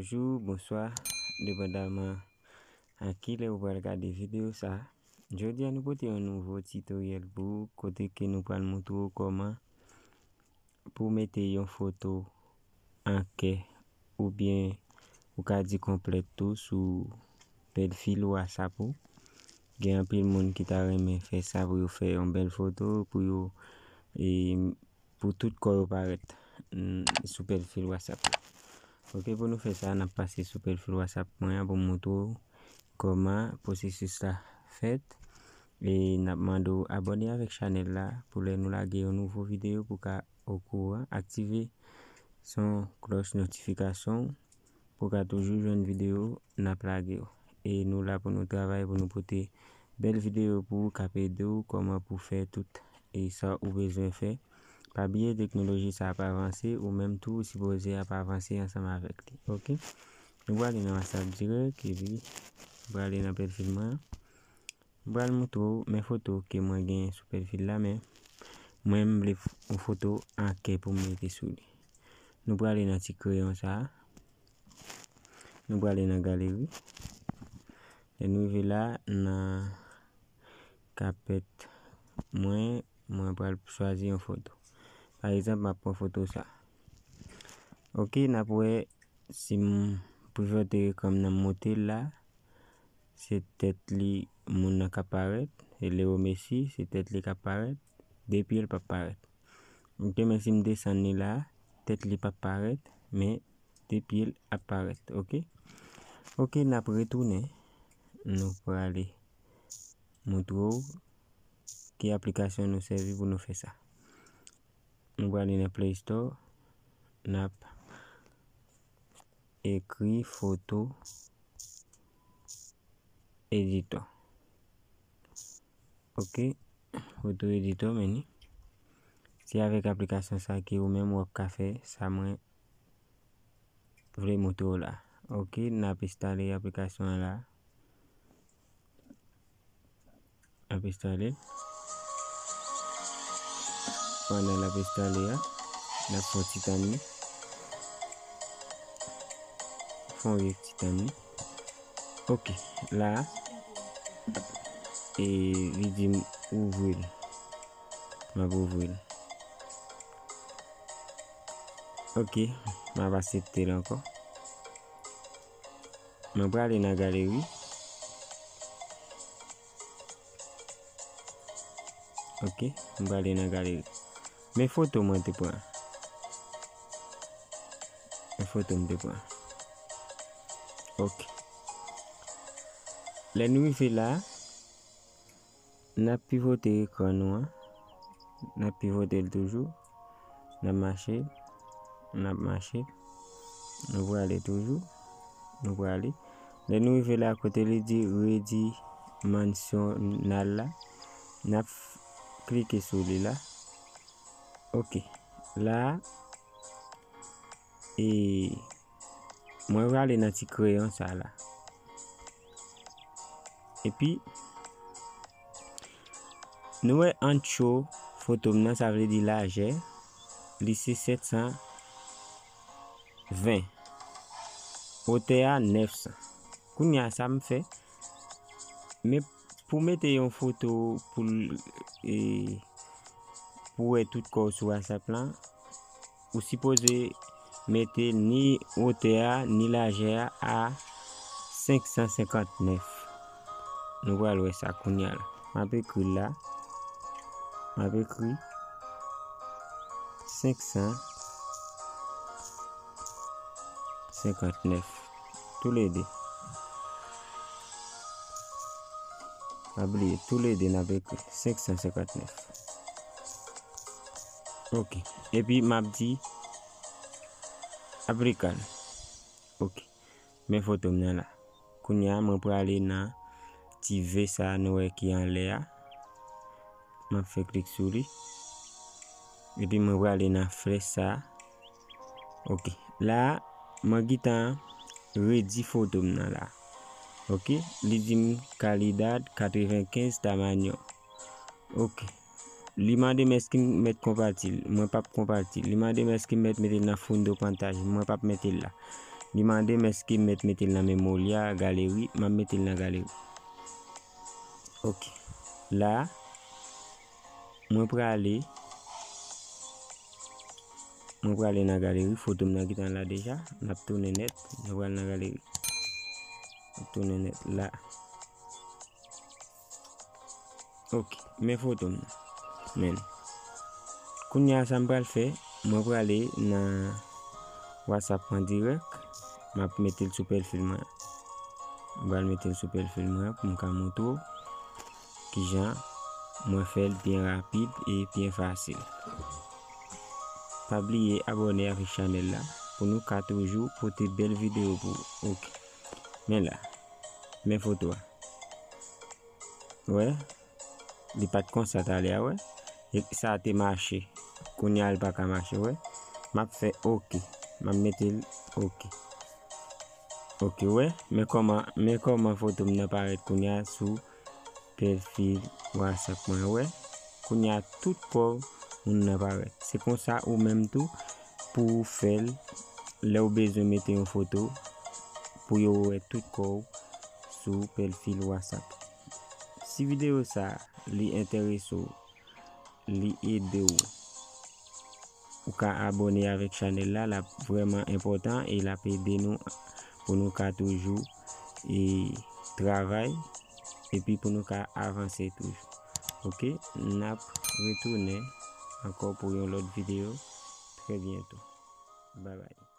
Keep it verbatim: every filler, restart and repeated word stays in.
Bonjou, bonswa, depandaman a ki lè ou pral gade videyo sa. Jodi a nou pote yon nouvo titoryèl pou ou, kote ke nou pral montre w kòman pou w mete yon foto an kè oubyen ou ka di konplèt tou sou pèlfil WhatsApp ou. Gen anpil moun ki ta renmen fè sa pou yo fè yon bèl foto, pou yo, e, pou tout kò yo parèt, mm, sou pèlfil WhatsApp yo. Ok, pou nou fè sa, n ap pase sou pèlfil WhatsApp mwen an pou m montre w kòman pwosesis la fèt. E n ap mande w abòne avèk chanèl la pou lè nou lage yon nouvo videyo pou w ka okouran. Aktive son klòch notifikasyon pou w ka toujou jwenn videyo n ap lage yo. E nou la pou nou travay, pou nou pote bèl videyo pou w k ap ede w kòman pou w fè tout e sa ou bezwen fè. Pa bliye teknoloji sa ap avanse, ou menm tou ou sipoze ap avanse ansanm avèk li. Ok? Nou prale nan WhatsApp dirèk, epi nou prale nan pèlfil mwen an. M pral montre w men foto ke mwen genyen sou pèlfil la, men mwen m vle f- yon foto an kè pou m mete sou li. Nou prale nan ti kreyon sa a. Nou prale nan galeri. Lè nou rive la, nan kapèt mwen, mwen pral chwazi yon foto. Pa egzanp, m ap pran foto sa. Ok, n ap wè si m privote ekran m nan, m monte l la, se tèt li moun nan k ap parèt, e Leo Messi, se tèt li k ap parèt, de pye l p ap parèt. Ok, men si m desann li la, tèt li p ap parèt, men de pye l ap parèt, ok? Ok, n ap retounen, nou prale montre w ki aplikasyon nou sèvi pou nou fè sa. Nou prale nan Play Store, n ap ekri foto editò. Ok, foto editò, men ni. Se avèk aplikasyon sa ke ou menm w ap ka fè sa mwen vle montre w la. Ok, n ap enstale aplikasyon an la. N ap enstale. Pandan l ap enstale a, n ap fè yon ti tann li. Fè yon ti tann li. Ok, la, e li di m ouvri l. M ap ouvri l. Ok, m ap aksepte l ankò. Mwen prale nan galeri. Ok, mwen prale nan galeri. Men foto mwen te pran. Men foto m te pran. Ok. Lè nou rive la, n ap pivote ekran nou an. N ap pivote l toujou. N ap mache. N ap mache. Nou prale toujou. Nou prale. Lè nou rive la kote li di redimansyonal la, n ap klike sou li la. Ok. La, e mwen prale nan ti kreyon sa la. Epi, nou wè ancho foto m nan, sa vle di lajè, li se sèt san ven. Wotè a, nèf san. Kounye a, sa m fè, men pou mete yon foto pou l, e, pou wè tout kò w sou WhatsApp lan, ou sipoze mete ni wotè a, ni lajè a a senk san senkant nèf. Nou pral wè sa kounye a la. M ap ekri l la. M ap ekri senk san senkant nèf. Toulede. Pa bliye, toulede n ap ekri senk san senkant nèf. Ok. Epi m ap di aplikan. Ok. Men foto m nan la. Kounye a, mwen prale nan ti V sa a nou wè ki anlè a. M ap fè klik sou li. Epi mwen prale nan flèch sa a. Ok. La a, mwen gentan redi foto m nan la. Ok. Li di m kalidad katrevenkenz tamaño. Ok. Li mande m èske m mèt konpati l. Mwen p ap konpati l. Li mande m èske m mèt mete l nan fundo pantalla. Mwen p ap mete l la. Li mande m èske m mèt mete l nan memori a, galeri, m ap mete l nan galeri. Ok. La, mwen prale, mwen prale nan galeri, foto m nan gentan la deja, n ap tounen nèt, mwen pral nan galeri. N ap tounen nèt la. Ok, men foto m nan. Men. Kounye a sa m pral fè, mwen prale nan WhatsApp mwen dirèk, m ap mete l sou pèlfil mwen. M pral mete l sou pèlfil mwen pou m ka montre w kijan mwen fè l byen rapid e byen fasil. Pa bliye abòne avèk chanèl la pou nou ka toujou pote bèl videyo pou ou. Ok. Men la. Men foto a. Wè? Li pa t konsa talè a, wè? E sa te mache. Kounye a, li pa ka mache, wè? M ap fè ok. M ap mete l ok. Ok, wè? Men kòman, men kòman foto m nan parèt kounye a sou pèlfil WhatsApp mwen, wè? Kounye a, tout kò moun nan parèt. Se konsa ou menm tou, pou w fè l, lè w bezwen mete yon foto, pou yo wè tout kò w sou pèlfil WhatsApp. Si videyo sa a, li enterese w, li ede w, ou ka abòne avèk chanèl la, l ap vrèman enpòtan e l ap ede nou pou nou ka toujou e travay epi pou nou ka avanse toujou. Ok, n ap retounen ankò pou yon lòt videyo trè byento. Babay.